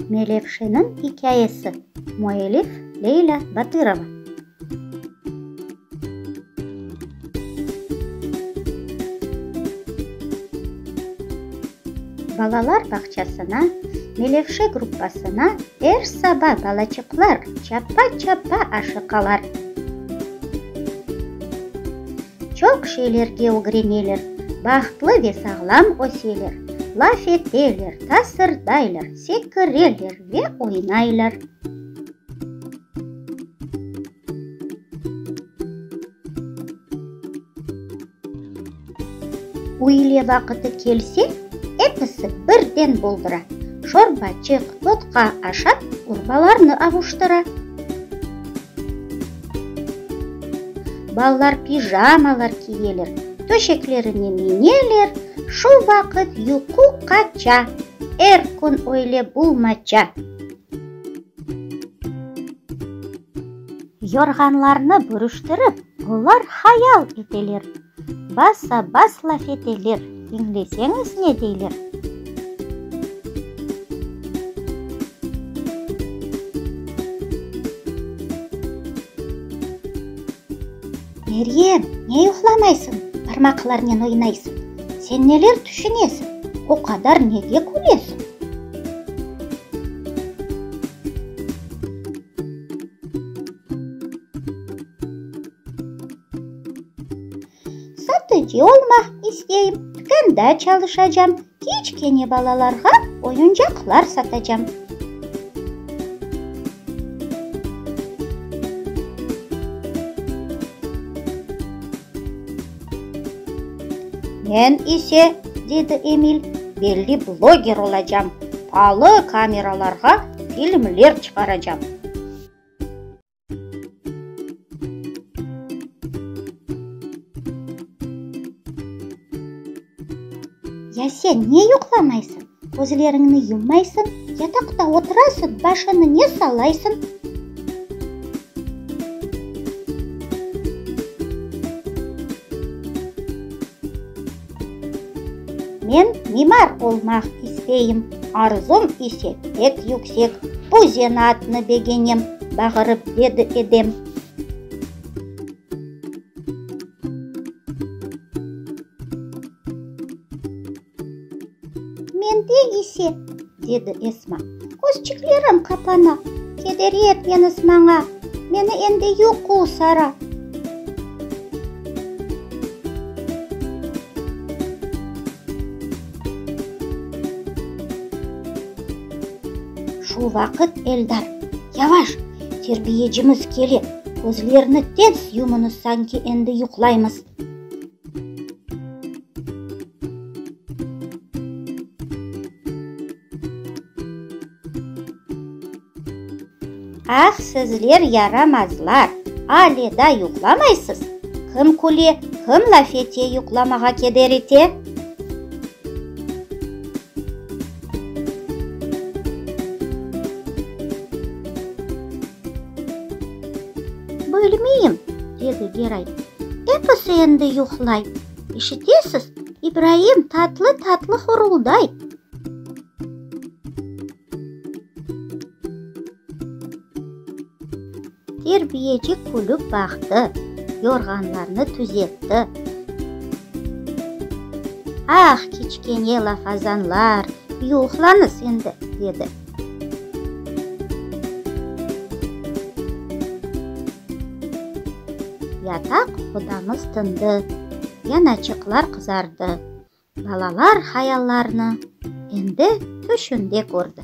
Melevşeniñ ikâyesi, müellif Leylâ Batırova. Balalar bağçasına, Melevşe gruppasına er saba balaçıqlar çapa-çapa aşıqalar. Çoq şeylerge ögreneler, bahtlı ve sağlam öseler, laf eteler, tasırdaylar, sekireler ve oynaylar. Üyle vaqıtı kelse, episi birden boldıra, şorbaçıq, botqa aşap, urbalarnı avuştıra. Balalar pijamalar kiyeler, töşeklerine mineler, şu vaqıt yuqu qaça, er kün öyle bulmaca. Yorğanlarnı bürüştirip, olar hayal eteler, basa-bas laf eteler, diñleseñiz ne deyler. Meryem, ne yuqlamaysıñ, parmaqlarnen oynaysıñ? Sen neler tüşünesiñ, o qadar nege külesiñ? Satıcı olmaq isteyim, tükânda çalışacam, kiçkene balalarğa oyuncaqlar satacam. Men ise, dedi Emil, belli bloger olacam, paalı kameralarğa filmler çıqaracam. Ya sen ne yuqlamaysıñ, közleriñni yummaysıñ, yataqta oturasıñ, başıñnı ne sallaysıñ? Men mimar olmaq isteyim, arzum ise pek yüksek, bu zenaatnı begenem, bağırıp dedi Edem. Mende ise, dedi Esma, közçiklerim qapana, keder etmeñiz maña, meni endi yuqu sara. Şu vaqıt Eldar, Yavaş, terbiyecimiz kele, közlerni tez yumuñız, sanki endi yuqlaymız. Ah, sizler yaramazlar, ale da yuqlamaysız? Kim küle, kim laf ete, yuqlamağa keder ete? Bilmeyim, dedi Geray. Episi endi yuqlay. İşitesiz, İbraim tatlı-tatlı hurulday. Terbiyeci külüp baqtı, yorğanlarnı tüzetti. Ah, kiçkene lafazanlar, yuqlañız endi, dedi. Yataq odamız tındı, yanaçıqlar qızardı. Balalar hayallarını endi tüşünde kördi.